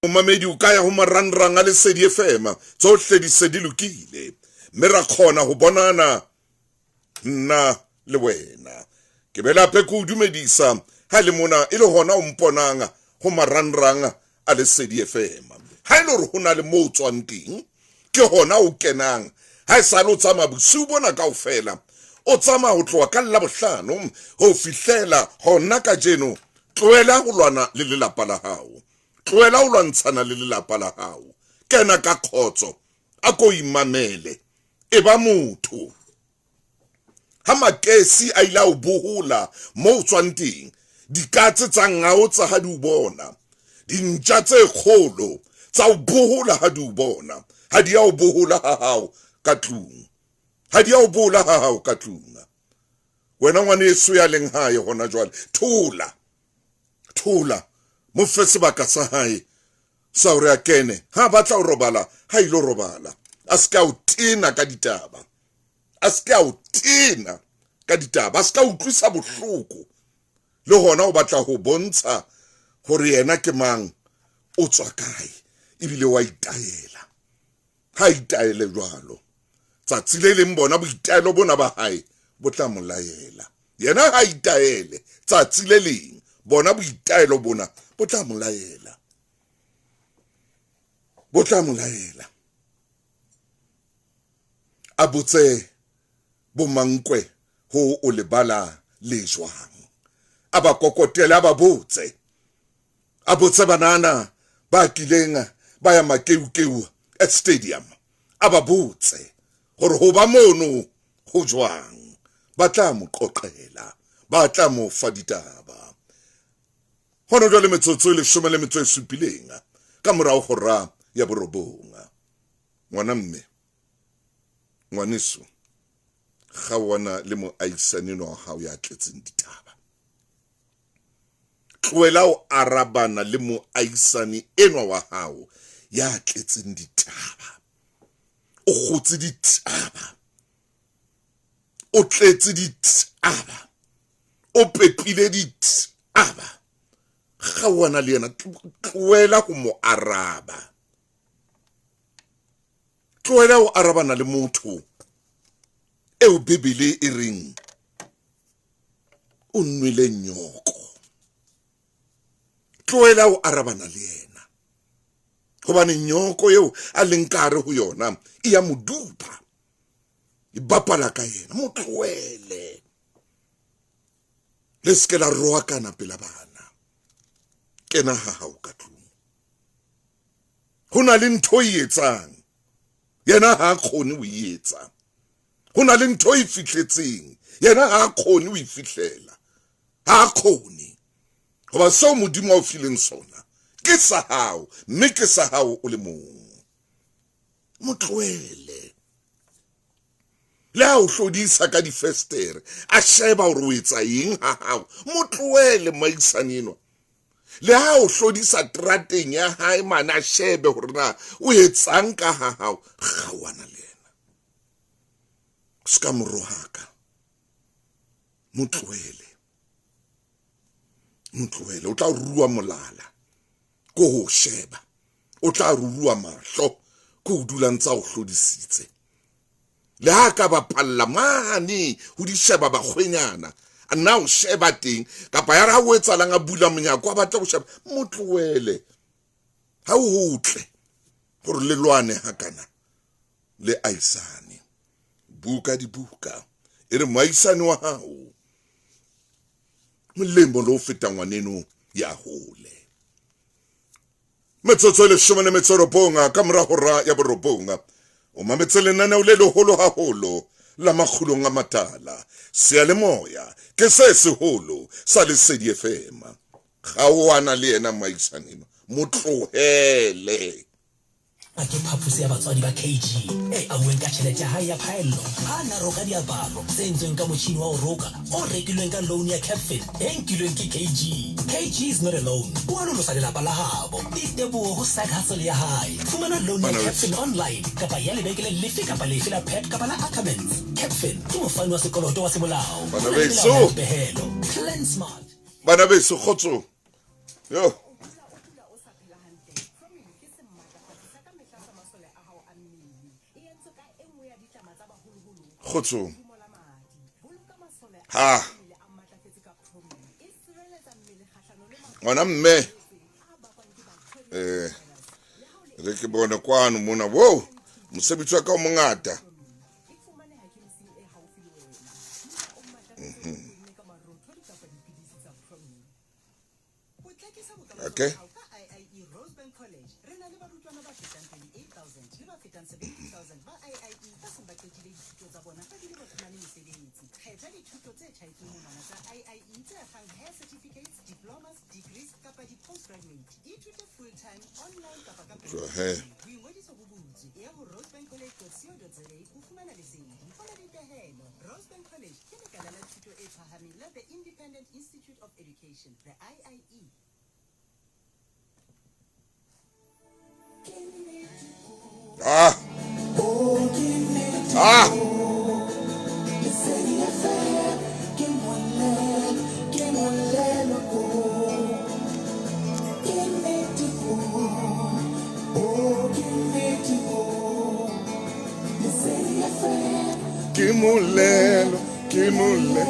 Momamedi o ka ya ho marangrang a Lesedi FM, tsohle di se di lokile mme ra kgona ho bonana nna le wena. Ke be lape ke o dumedisa ha e le mona e le hona o mponang ho marangrang a Lesedi FM. Ha e le hore ho na le moo o tswang teng, ke hona o kenang ha e sale o tsamaya bosiu bona kaofela, o tsamaya ho tloha ka Labohlano ho fihlela hona kajeno. Tlohela ho lwana le lelapa la hao. Tlohela ho lwantshana le lelapa la hao. Kena ka kgotso. A ko imamele. Eba motho. Ha makesi a ile a o bohola mo o tswang teng, dikatse tsa ngaotsa ha di o bona. Dintja tse kgolo tsa o bohola ha di o bona. Ha di a o bohola ha hao ka tlung. Ha di a o bohola ha hao ka tlung. Wena ngwaneso ya leng hae hona jwale, thola. Thola. Mo fe sebaka sa hae sa hore a kene. Ha a batla ho robala, ha ilo robala. A se ke a o tena ka ditaba. A se ke a o tena ka ditaba. A se ka utlwisa bohloko. Le hona o batla ho bontsha hore yena ke mang, o tswa kae, ebile wa itaela. Ha itaele jwalo, tsatsi le leng bona boitaelo bona ba hae bo tla mo laela. Yena ha itaele, tsatsi le leng bona boitaelo bona bo tla mo laela. Bo tla mo laela. A botse bomankwe ho o lebala le jwang. A ba kokotele, a ba botse. A botse banana ba kileng ba ya makeukeu at stadium. A ba botse hore ho ba mono ho jwang. Ba tla mo qoqela, ba tla mo fa ditaba. Hona jwale metsotso e leshome le metso e supileng ka morao hora ya borobong. Ngwana mme, ngwaneso, kgaoana le moahisani enwa wa hao ya tletseng ditaba. Tlohela ho arabana le moahisani enwa wa hao ya tletseng ditaba. O kgotse ditaba. O tletse ditaba. O pepile ditaba. Kgaoana le yena, tlohela ho mo araba. Tlohela ho arabana le motho eo Bibele e reng o nwele nyoko. Tlohela ho arabana le yena, hobane nyoko eo a leng ka hare ho yona e ya mo dupa, e bapala ka yena. Mo tlohele, le se ke la roakana pela bana. Kena ha hao ka tlung, ho na le ntho e etsang yena ha a kgone ho e etsa. Ho na le ntho e fihletseng yena ha a kgone ho e fihlela, ha a kgone, hoba seo Modimo a o fileng sona ke sa hao, mme ke sa hao o le mong. Mo tlohele. Le ha o hlodisa ka difestere, a sheba hore o etsa eng ha hao, mo tlohele moahisani enwa. Le ha o hlodisa trateng ya hae mane, a shebe hore na o etsang ka ha hao, kgaoana le yena. Se ka mo rohaka, mo tlohele, mo tlohele. O tla rua molala ko ho sheba, o tla rurua mahlo ko o dulang tsa o hlodisitse. Le ha ka bapalla mane ho di sheba bakgwenyana, a nna o sheba teng, kapa ya re ha o etsalang a bula monyako a batla ho sheba, mo tlohele. Ha o hotle hore le lwane hakana le ahisane. Buka dibuka e re moahisane wa hao molemo le ho feta ngwaneno ya hole. Metsotso e leshome le metso e robong ka mora hora ya borobong, o mametse lenaneo le leholo haholo la Makgulong a Matala. Seyalemoya ke se seholo sa Lesedi FM. Kgaoana le yena moahisane enwa, mo tlohele. A ke phaposi ya batswadi ba KG e ahuweng ka tjhelete ya hae ya phaello ha a na roka diaparo tse entsweng ka motjhini wa ho roka o rekilweng ka loan ya Capfin e nkilweng ke KG. KG is not alone. O alolosa lelapa la habo. Diteboho ho side hustle ya hae. Fumana loan ya Capfin online kapa ya lebenkeleng lefe kapa lefe la Pep kapa la Ackermans. Capfin ke mofani wa sekoloto wa semolao. Ho na le melao ya dipehelo. Plan smart. Bana beso, kgotsong. Yo. Kgotsong. Ha. Ngwana mme. Re ke bone kwano mona. Wow, mosebetsi wa ka o mongata. Okay. Ah. Ah. Ke molelo, ke molelo.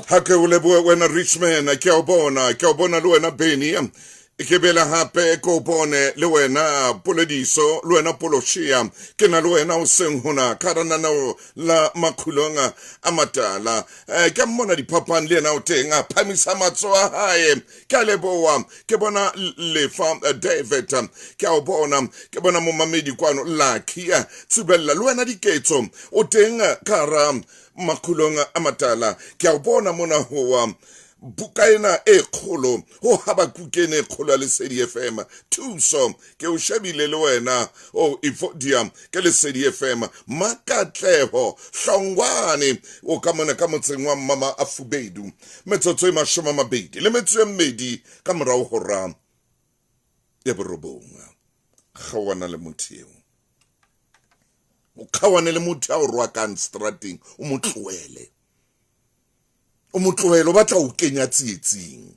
Ha ke o lebohe wena Richman, ke a o bona, ke a o bona le wena Benny. Ke bela hape ko bone le wena Polediso, le wena Poloshia. Ke na le wena o seng hona ka rananeo la makhulong a matala. Ke mmona diphapang le yena o teng, a phamisa matsoho a hae. Ke a leboha, ke bona Lefa David, ke a o bona, ke bona momamedi kwano Lucky Tsubella, le wena Diketso o teng ka hara makhulong a matala. Ke a o bona mona hoa buka ena e kgolo ho Habakuke ena e kgolo ya Lesedi FM. Thuso ke o shebile le wena o Evodia ke Lesedi FM. Makatleho Hlongwane o ka mona ka motseng wa Mmama a Fubedu. Metsotso e 28 ka morao hora ya 9. Kgaoana le motho eo. O kgaoane le motho a o rwakang strateng, o mo tlohele. O mo tlohele, o batla ho kenya tsietsing.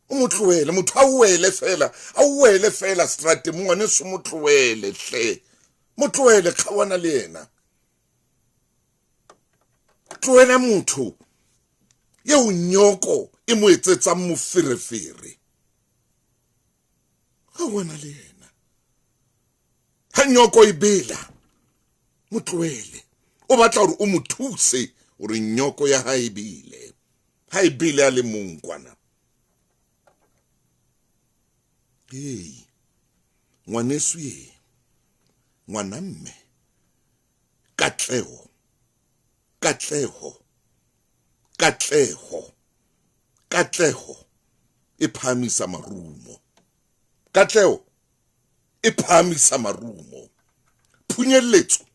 O mo tlohele, motho a wele fela, a wele fela strateng, ngwaneso mo tlohele hle. Mo tlohele, kgaoana le yena. Tlohela motho eo nyoko e mo etsetsang moferefere. Kgaoana le yena. Ha nyoko e bela, mo tlohele. O batla hore o mo thuse hore nyoko ya hae e bele. Ha e bele a le mong kwana. Hey, ngwaneso ye, ngwana mme, katleho, katleho, katleho, katleho e phahamisa marumo. Katleho e phahamisa marumo. Phunyeletso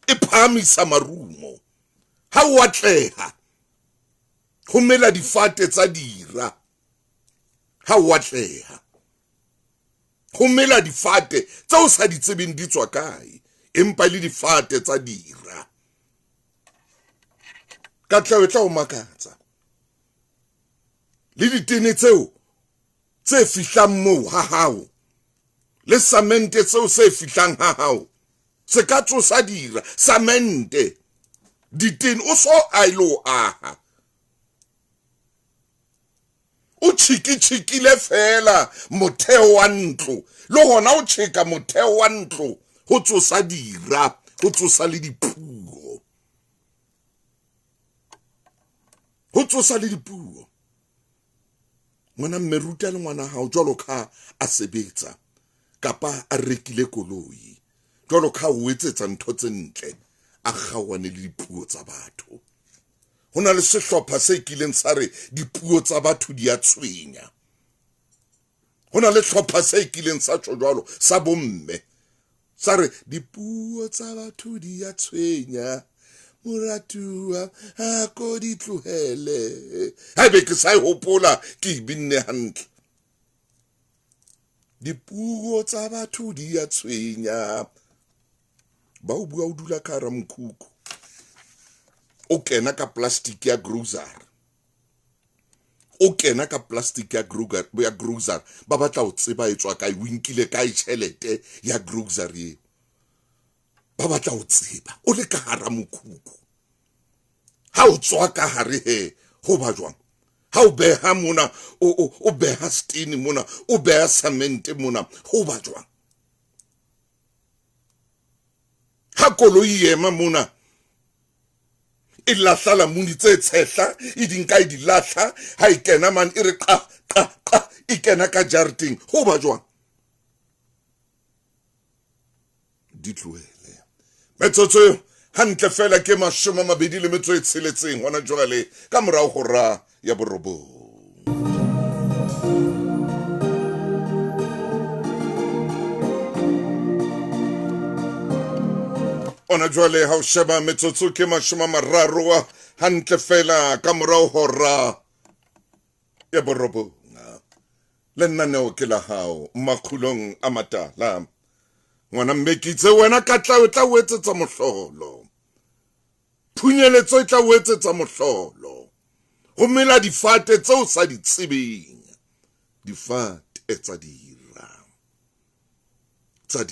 e phahamisa marumo. Ha o atleha, ho mela difate tsa dira. Ha o atleha, ho mela difate tse o sa di tsebeng di tswa kae, empa e le difate tsa dira. Katleho e tla o makatsa. Le ditene tseo tse fihlang moo ha hao, le samente tseo se fihlang ha hao, se ka tsosa dira. Samente, ditene, o so a ilo aha. O tjhiki-tjhikile fela motheo wa ntlo, le hona o tjheka motheo wa ntlo ho tsosa dira, ho tsosa le dipuo. Ho tsosa le dipuo. Ngwana mme, ruta le ngwana hao jwalo ka a sebetsa kapa a rekile koloi, jwalo ka o etsetsa ntho tse ntle, a kgaoane le dipuo tsa batho. Ho na le sehlopha se kileng sa re dipuo tsa batho di a tshwenya. Ho na le hlopha se kileng sa tjho jwalo sa bomme, sa re dipuo tsa batho di a tshwenya, moratuwa a ko di tlohele. Haebe ke sa e hopola, ke e binne hantle. Dipuo tsa batho di a tshwenya. Ba o bua o dula ka hara mokhukhu, o kena ka plastic ya grocery, o kena ka plastic ya grocery, ba batla ho tseba e tswa kae, o nkile kae tjhelete ya grocery eo. Ba batla ho tseba o le ka hara mokhukhu. Ha o tswa ka hare he, ho ba jwang? Ha o beha mona, o beha stene mona, o beha cement mona, ho ba jwang? Ha koloi e ema mona, e lahla lamuni tse tshehla, e di nka e di lahla, ha e kena mane e re qa qa qa, e kena ka jareteng, ho ba jwang? Di tlohele. Metsotso hantle fela ke 26 hona jwale ka morao hora ya borobong. Ona jwale ha o sheba metsotso ke 30 hantle fela ka morao hora ya borobong. Lenaneo ke la hao makgulong a matala. Ngwana mmekitse wena ka tla o tla o etsetsa mohlolo. Phunyeletso e tla o etsetsa mohlolo. Ho mela difate tseo sa di tsebeng. Difate tsa dijo.